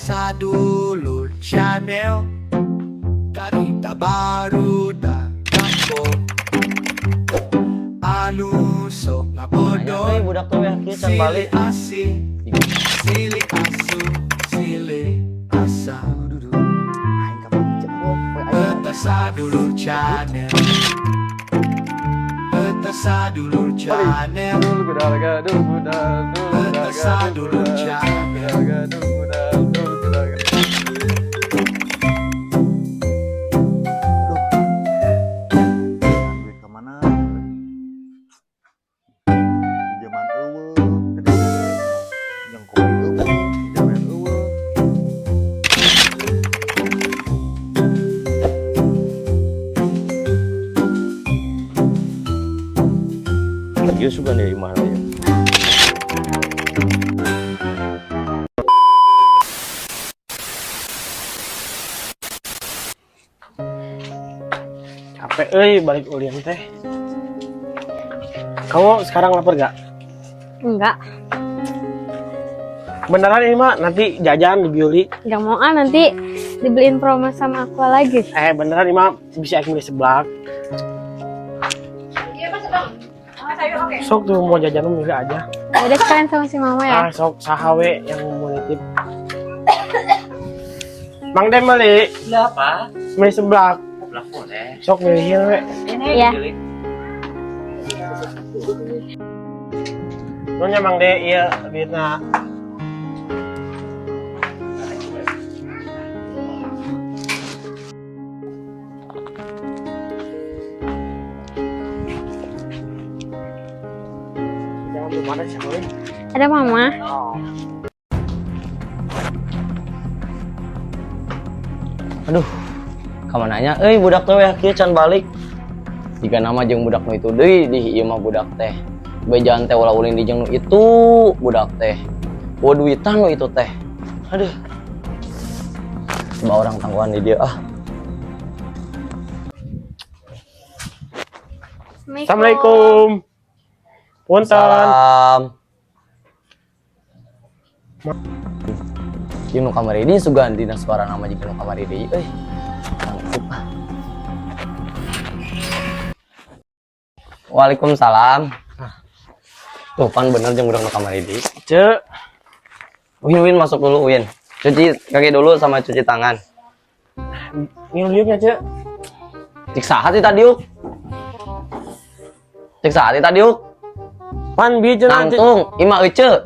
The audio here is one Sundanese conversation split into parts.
Sadulur Channel, Carita barudak kampung anu sok Aya euy ngabodor, budak tuh ya kieu can balik. Silih asih, silih asuh, silih asah. Aing kapan jemput poe aing. Eta Sadulur Channel, Eta Sadulur Channel, Eta Sadulur Channel. Duit ka mana? Pinjaman euweuh, teu dibere. Jeung kopi euweuh, jamen euweuh. Ieu sugan dari mana ya? Capek euy balik ulin teh. Kamu sekarang lapar gak? Enggak, Beneran ini mah nanti jajan dibeli. enggak mau ah, nanti dibeliin promo sama aku lagi. Eh, beneran ini mah bisa aku beli seblak. Sok tuh mau jajan milih aja. Ya udah sekalian sama si mama ya. Ah, sok saha we yang mau nitip. Mang Dem beli, Beli apa? beli seblak. Seblak boleh. Sok milihin we. Ini Iya. beli. Nuhun ya Mang De, iya duitna. Jangan belum ada siapa ini. Ada mama. Oh. Aduh, kamananya euy budak teh ya kieu can balik. Jika nama jeung budak nu itu deui di ieu mah budak teh. Bejaan teh ulah ulin di jeung nu itu budak teh. Bawa duitan nu itu teh. Aduh. Coba orang tangguhan di dia ah. Assalamualaikum. Punten. Salam. Ieu nu kamari deui sugan dina suara nama jeung nu kamari deui euy. Langsung ah. Waalaikumsalam. Tuh pan bener jeung budak nu kamari deui. Cek. Win, Win, masuk dulu Win. Cuci kaki dulu sama cuci tangan. Ngilu liuknya, Cek. Cik saha sih tadi yuk? Cik saha sih tadi yuk? Pan bi cenah, Cek. Nangtung, ima ece.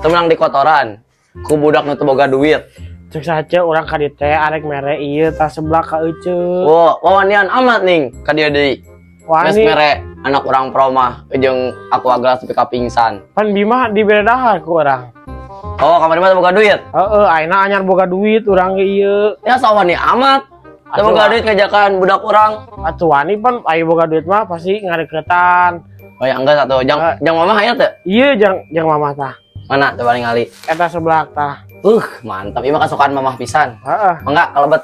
Temenang di kotoran. Ku budak nu teu boga duit. Cek saha Cek urang ka dieu teh arek mere ieu tas seblak ka ece. Wah, wawanian amat ning ka dieu deui. Geus Wani, mere anak urang promah jeung aku gelas tepi ka pingsan. pan Bima dibere dahar ku urang. Oh, kamari mah teu boga duit. Heeh, ayeuna anyar boga duit urang ge ieu. Ya sawani amat. Teu boga Atuh. duit ngajakan budak urang. Atuh wani pan aya boga duit mah pasti ngareketan. Oh ya enggak satu. Jang Eh. jang mama aya teu? Ieu jang jang mama tah. Mana coba ningali. Eta seblak tah. Mantap. Ieu mah kasukaan mamah pisan. Heeh. Mangga kalebet.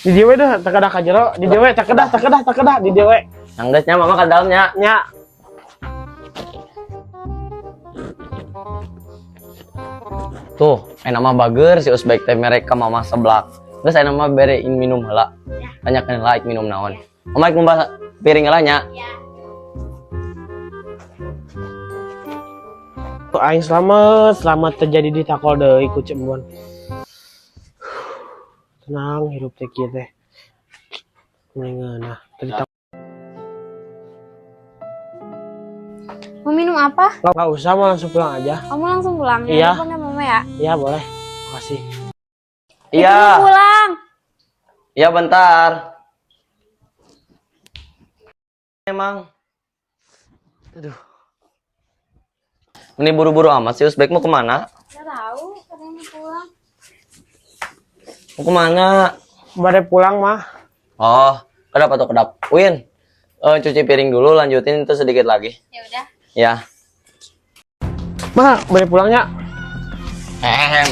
Di dieu we deh, teu kedah ka jero, di dieu we teu kedah, teu kedah, teu kedah di dieu we. Yang geus nya mama ka dalamnya. Nya. Tuh, enak mah bager si Usbek teh mere ka mama seblak. Geus enak mah berein minum heula. Tanyakeun heula ik minum naon. Mama ik ngumbah piring heula nya. Tuh aing selamat, selamat terjadi di takol deui ku Cek Embun. Tenang hidup teh kieu teh. Mending nah, tadi Mau minum apa? Nggak usah, mau langsung pulang aja. Kamu langsung pulang ya? Iya. Telepon ya mama ya. Iya boleh. Makasih. Iya. Kamu pulang. Iya bentar. Emang. Aduh. Ini buru-buru amat sih Usbek mau kemana? Enggak tahu, katanya mau pulang. Mau kemana? Bare pulang mah. Oh, kedap atau kedap? Win, cuci piring dulu, lanjutin itu sedikit lagi. Ya udah. Ya. Mah, bare pulangnya.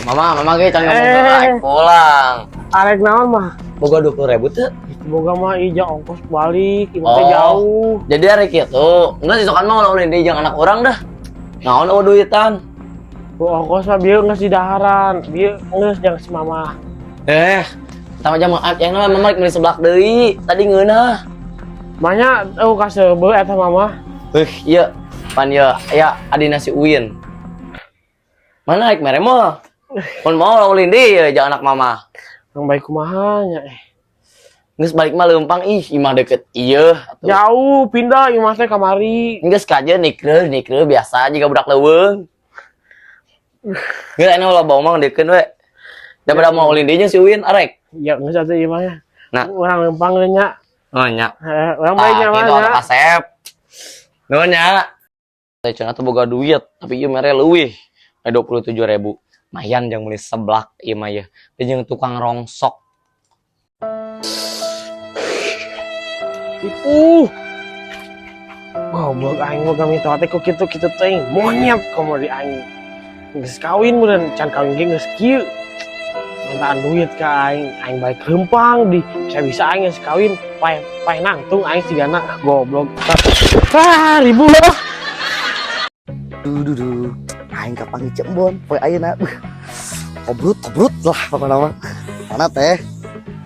Mama, mama ge can ngomong Eh. arek pulang. Arek naon mah? Boga 20.000 tuh. Boga mah ija ongkos balik, ieu teh Oh. jauh. Jadi arek kitu. Enggak sih sokan mah ulah ulin deui jeung anak urang dah. Naon eueuh duitan. Bu ongkos mah bieu geus di daharan, bieu geus jang si mama. Pertama jam maaf yang nama mama rek meuli seblak deui. Tadi ngeunah. Manya eueuh kaseubeuh eta mama. Iya. Pan ya, ya adina si Uin. Mana rek mere mah? Mun mau ulin deui ya jangan anak mama. Yang baik kumaha nya eh. Geus balik mah leumpang ih, imah deket ieu atuh. Jauh pindah imah teh kamari. Geus kaje nikreuh nikreuh biasa jiga budak leuweung. Geus anu loba omong deukeun we. Daripada mau ulin deui jeung si Uin arek. Ya geus atuh ieu mah nya. Nah. Urang leumpang deui nya. Oh nya. Urang baik nya Tah, mah kitu nya. atuh kasep. Nuhun nya. Teh cenah teh boga duit, tapi ieu mere leuwih. 27.000. Mayan jeung meuli seblak ieu mah ye. Jeung tukang rongsok. Ipuh. Goblok aing boga mitoha teh ku kitu-kitu teuing monyet komo di aing. Geus kawin meureun can kawin ge geus kieu. Mintaan duit ka aing, aing balik leumpang di bisa-bisa aing geus kawin paeh paeh nangtung aing sigana goblok. Ah, ribu lah. Duh, duh, duh. Aing kapanggih Cembon poe ayeuna. Beuh. Kobrut, kobrut lah pokona mah. Mana teh?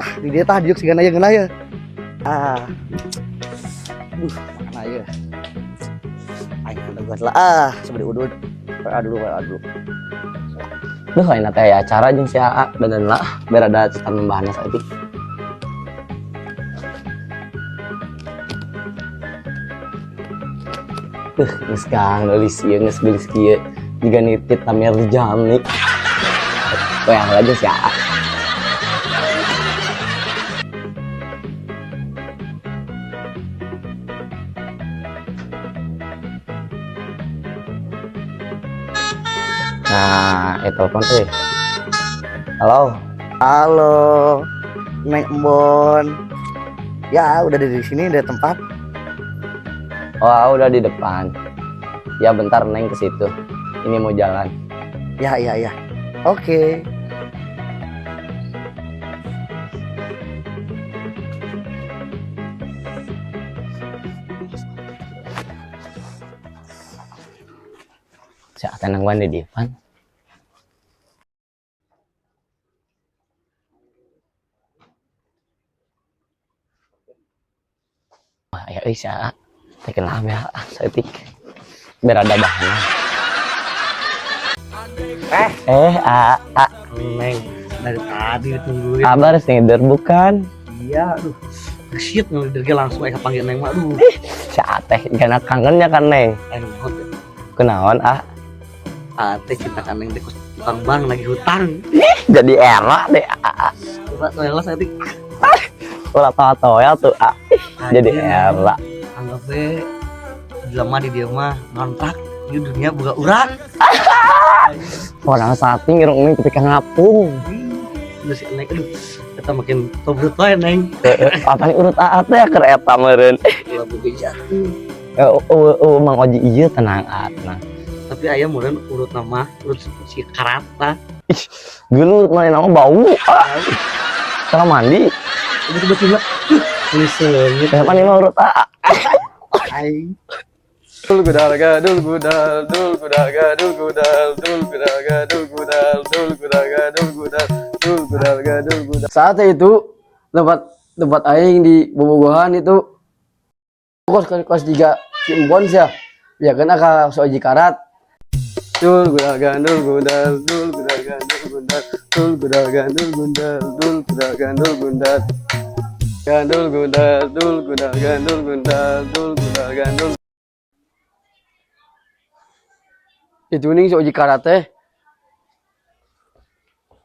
Ah, di dieu tah diuk sigana ieu ngeunah ye. Ah. Duh, mana ieu? Aing kada lah ah, sabari udud. WA dulu, WA dulu. Duh, ayeuna teh aya acara jeung si AA, dandan lah, biar ada tambahan saeutik. Duh, geus kang geulis ieu, geus geulis kieu. Jiga nitit tamer jam nih. WA heula jeung si AA. Nah, telepon eh. Halo. Halo, Neng Embon. Ya, udah di sini, udah tempat. Oh, udah di depan. Ya, bentar Neng ke situ. Ini mau jalan. Ya, ya, ya. Oke. Saya tenang banget di depan. Wah, ya, euy, saya teh kenal ya, saeutik. Biar ada bahannya. A, A. Neng, dari tadi ditungguin. Kabar snider bukan? Iya, aduh. Shit, ngelidir langsung aja panggil Neng mah, aduh. Si A teh karena kangennya kan Neng. Aduh, naon teh? Kunaon, ah? A teh cinta ka Neng teh kos tukang bank lagi hutang. Ih, jadi era deh, A, A. Coba toel lah saeutik. Ulah toel tuh, A. Jadi era. Anggap we jelema di dieu mah ngontrak, ieu dunia boga urang. Orang saat ini ngirung ini ketika ngapung. Udah si Neng, aduh, kita makin tobrut wae, Neng. Apa nih urut AA teh keur eta meureun. Ulah boga jatuh. Mang Oji ieu tenang, A, tenang. Tapi aya meureun urut nama, urut si karata. Ih, gelut mana nama bau. Ah. Salah mandi. Udah tiba-tiba, ini sengit. Kenapa nih mah urut AA? Aing. Dul gudal gadul gudal dul gudal gadul gudal dul gudal gadul gudal dul gudal gadul gudal dul gudal gadul gudal. Saat itu tempat aing di Bobogohan itu kos kos 3 si Embon sih ya. Ya kan aka soji karat. Dul gudal gandul gudal dul gudal gandul gudal dul gudal gandul gudal dul gudal gandul gudal gandul gudal dul gudal gandul gudal dul gudal gandul. Itu ning soji karate.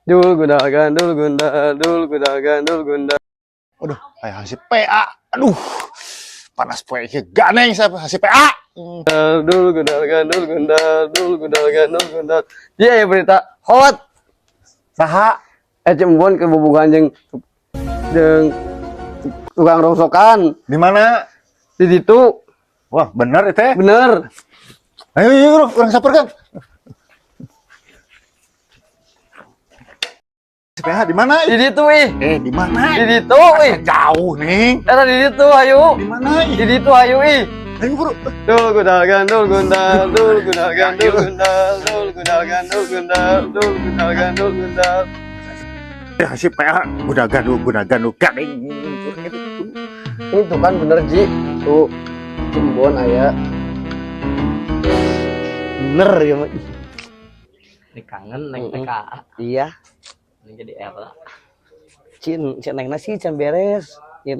Dul gudal gandul gundal dul gudal gandul gundal. Aduh, kayak hasil PA. Aduh, panas poe ieu ganeng saya hasil PA. Dul gudal gandul gundal dul gudal gandul gundal. Iya ya berita hot. Saha? Cembon ke Bobogohan jeung tukang rongsokan. Di mana? Di situ. Wah, bener itu. Bener. Ayo, ayo, ayo, urang saperkeun. Si PH di mana? Di situ, ih. Di mana? Di situ, ih. Jauh, Neng. Eta di situ, ayo. Di mana? Di situ, ayo, ih. Ayo bro. Dul gundal gandul gundal dul gundal gandul gundal dul gundal gandul gundal dul gundal gandul gundal. Ya si PA guna gandul guna gandul gading. Itu kan bener Ji. Tuh Cembon aya. Bener ya mah. Ini kangen naik TKA. Iya. Ini jadi era. Cin, cin nengna sih can beres. Ieu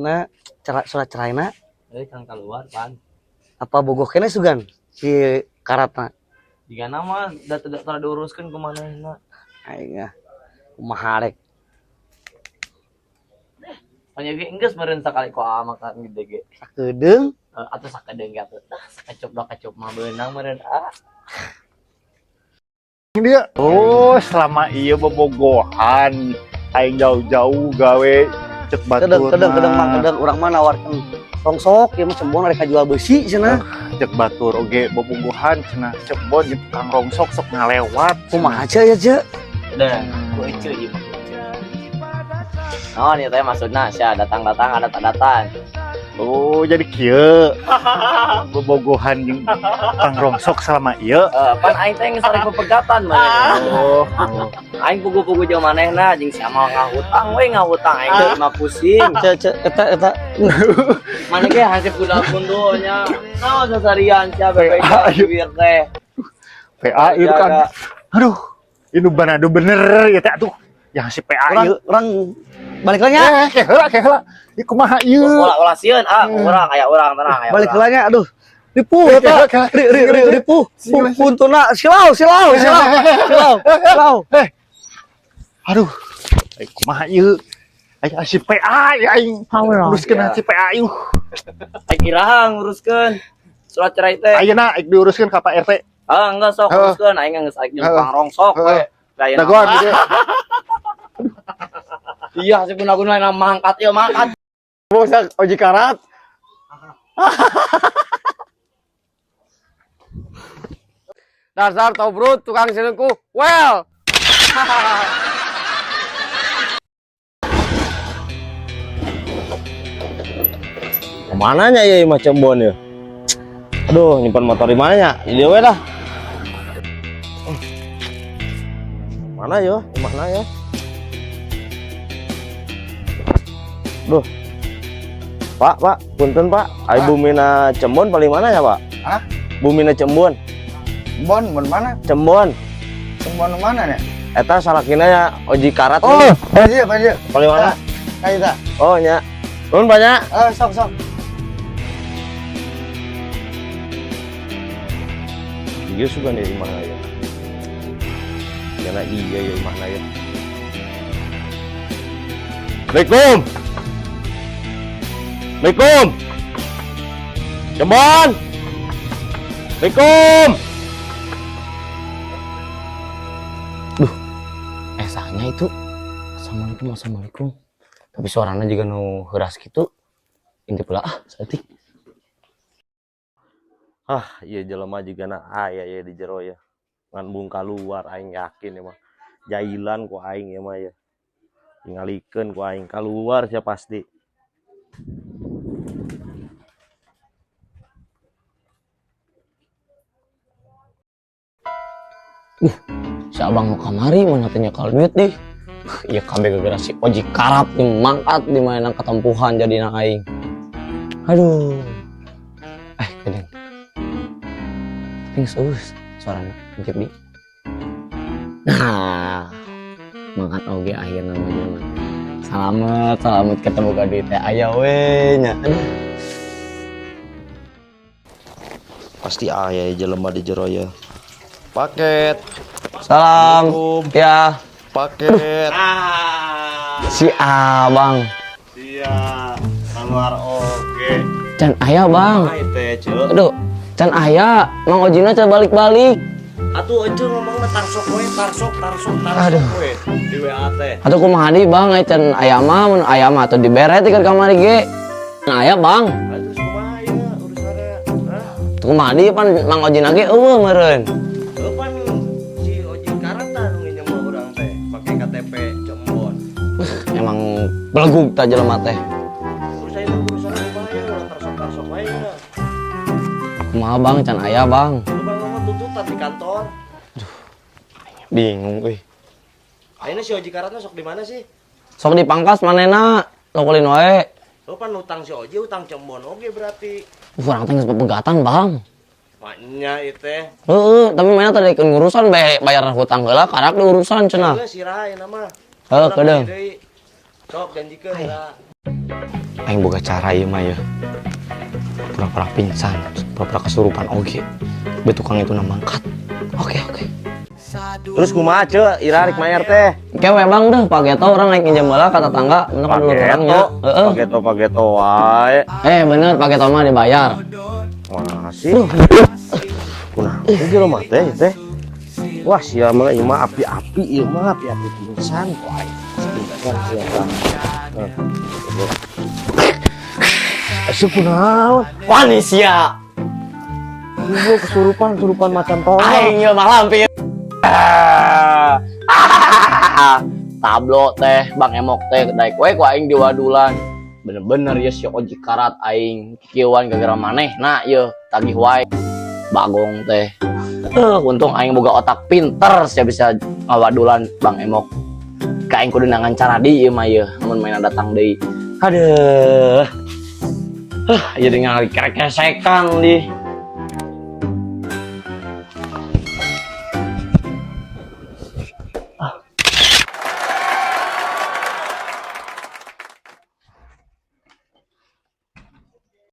surat ceraina. Jadi kan keluar pan. Apa bogoh kene sugan si karatna. Jika nama da tidak pernah diuruskan kemana na. Aing ah. Kumaha rek. Panya ge enggeus meureun sakali ku ama kan gede ge. Sakedeung. Atau sakedeung ge atuh. Tah sakecup da kecup mah beunang meureun ah. Dia. Oh, selama iya bobogohan aing jauh-jauh gawe cek batur. Kedeng kedeng kedeng mah kedeng urang mah nawarkeun rongsok ieu mah Cembon rek jual besi cenah. Cek batur oge bobogohan cenah Cembon jeung tukang rongsok sok ngalewat. Kumaha ce ya ce? Dah, ku ece ieu mah. Naon ieu teh maksudna sia datang-datang ada tadatan. Oh, jadi kieu. Bobogohan jeung tukang rongsok selama ieu. Pan aing teh geus arek pepegatan mah. Oh, Aing pugu-pugu jeung manehna jeung sia mah ngahutang we ngahutang aing teh mah pusing. Ce ce eta eta. Maneh ge hansip gundal gundul nya. Naon sasarian sia bebek duit teh. PA itu kan. Aduh, ini banado bener ya teh atuh. Yang si PA Urang ieu. urang balik lagi nya. Eh, keheula keheula. Ieu kumaha ieu? Ulah ulah sieun ah, urang aya urang tenang aya. Balik urang. lagi nya aduh. Ripuh eta. Ri ri ri ripuh. Puntuna silau silau silau silau silau. Eh. Aduh. Aing kumaha ieu? Aing si PA ya aing. Uruskeun si PA ieu. Aing iraha nguruskeun surat cerai teh. Ayeuna aing diuruskeun ka Pak RT. Ah, enggak sok uruskeun aing geus aing jeung tukang rongsok we. Lain. Dagoan gitu. Iya, si guna-guna na mangkat ieu mangkat. Bangsa oji karat. Dasar tobrut tukang selingkuh. Well. Kemana nya ya mah Cembon ya? Aduh, nyimpan motor di mana nya? Di dieu we dah. Mana yo? Mana ya? Duh. Pak, Pak, punten Pak. Ai bumina Cembon paling mana ya, Pak? Hah? Bumina Cembon. Bon, bon mana? Cembon. Bon mana nih? Eta salakina ya oji karat. Oh, nih. iya, iya. Paling mana? Kayak kita. Oh, nya. Nuhun banyak. Eh, sok sok. Iya suka nih mana ya? Karena iya ya mana ya? Assalamualaikum. Assalamualaikum. Cembon. Assalamualaikum. Duh, esanya itu. Assalamualaikum, assalamualaikum. Tapi suaranya juga nu heuras gitu. Inti pula ah, saeutik. Ah, iya jelema juga na aya ya di jero ya. Ngan bung kaluar aing yakin ya mah. Jailan ku aing ya mah ya. Tingalikeun ku aing kaluar sia pasti. Si abang mau kamari mana tanya kalau duit deh. Iya kabeh gara-gara si oji karap nih mangkat di mainan ketempuhan jadi na aing. Aduh. Kedeng. Tapi geus eueus suarana ngecep di. Nah, mangkat oge akhirna mah jelema. Selamat, selamat ketemu ka duit teh aya we nya. Aduh. Pasti aya jelema di jero ya. Paket. Salam. Ya. Paket. Si abang. Iya, keluar oke. Can aya bang. Aduh, can aya. Mang Ojina can balik-balik. Atuh ece ngomongna tarsok we, tarsok, tarsok, tarsok Aduh. we di WA teh. Atuh kumaha deui bang, ai can aya mah mun aya mah atuh dibere ti kamari ge. Can aya bang. Atuh kumaha ya urusanna? Hah? Tuh kumaha deui pan Mang Ojina ge eueuh meureun. Heuh pan si Oji Karata nu nginjem urang teh make KTP Cembon. Emang belegug ta jelema teh. Terus aya urusanna kumaha ya ulah tarsok-tarsok wae ya. Kumaha, Bang? Can aya, Bang. Lu bang mah tuntutan di kantor. Bingung euy. Ayeuna si Oji Karatna sok di mana sih? Sok dipangkas manehna, lokolin wae. Lu pan utang si Oji, utang Ceu Embon oge berarti. Urang teh geus pegatan, Bang. Maknya itu teh. Heeh, tapi mana tadi ngurusan bae bayar hutang heula, karak diurusan cenah. Geus sirah ayeuna mah. Heuh, kedeung. Deui. Sok janjikeun heula. Aing boga cara ieu mah ya. Pura-pura pingsan, pura-pura kesurupan oge. Be tukang itu mangkat. Oke. Terus kumaha, Ceu? Ira rek mayar teh? Kewe, Bang, deh, Pak Geto urang naik minjem heula ka tetangga, bener kan dulu orangnya. Heeh. Pageto pageto wae. Eh, bener, Pak Geto mah dibayar. Masih. Kunaon jelema mah teh teh? Wah, sia mah ieu mah api-api, ieu mah api-api pingsan kok aing. Pingsan sia tah. Asup kunaon? Wani sia. Ieu kesurupan, kesurupan macan tolong. Aing ieu mah lampir. Tablo teh, Bang Emok teh daek we ku aing diwadulan. Bener-bener ya si Oji Karat, aing kikieuan gara-gara maneh. Nah, ieu tagih wae. Bagong teh. Untung aing boga otak pinter sia bisa ngawadulan Bang Emok. Ka aing kudu nangan cara di ieu mah ieu mun mainan datang deui. Aduh. Jadi ngali kerekesekan di.